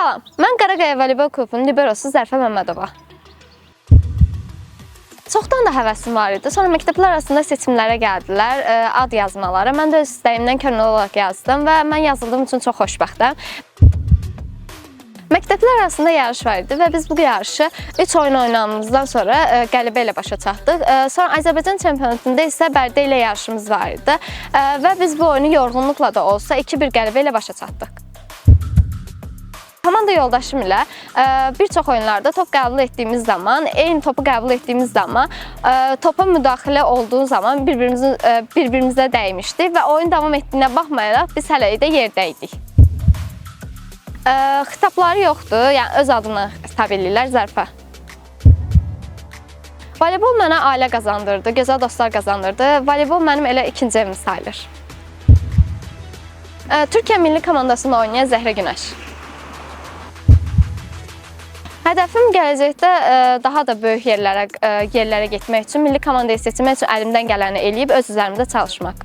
Salam, mən Qaraqaya Voleybol Klubunun liberosu Zərfə Məmmədova. Çoxdan da həvəsim var idi. Sonra məktəblər arasında seçimlərə gəldilər, ad yazmalara. Mən də öz istəyimdən könüllü olaraq yazdım və mən yazıldığım üçün çox xoşbəxtəm. Məktəblər arasında yarış var idi və biz bu yarışı 3 oyun oynamamızdan sonra qələbə ilə başa çatdıq. Sonra Azərbaycan çempionatında isə Bərdə ilə yarışımız var idi və biz bu oyunu yorğunluqla da olsa 2-1 qələbə ilə başa çatdıq. Komanda yoldaşım ilə bir çox oyunlarda top qəbul etdiyimiz zaman, eyni topu qəbul etdiyimiz zaman, topa müdaxilə olduğu zaman bir-birimizin bir-birimizə dəymişdik və oyun davam etdiyinə baxmayaraq biz hələ də yerdə idik. Xitabları yoxdur, yəni öz adına xitab eləyirlər, Zərfə. Voleybol mənə ailə qazandırdı, gözəl dostlar qazandırdı. Voleybol mənim elə ikinci evim sayılır. Türkiyə milli komandasında oynayan Zəhrə Günəş. Hədəfim gələcəkdə daha da böyük yerlərə getmək üçün, milli komandaya seçilmək üçün əlimdən gələni eləyib öz üzərimdə çalışmaq.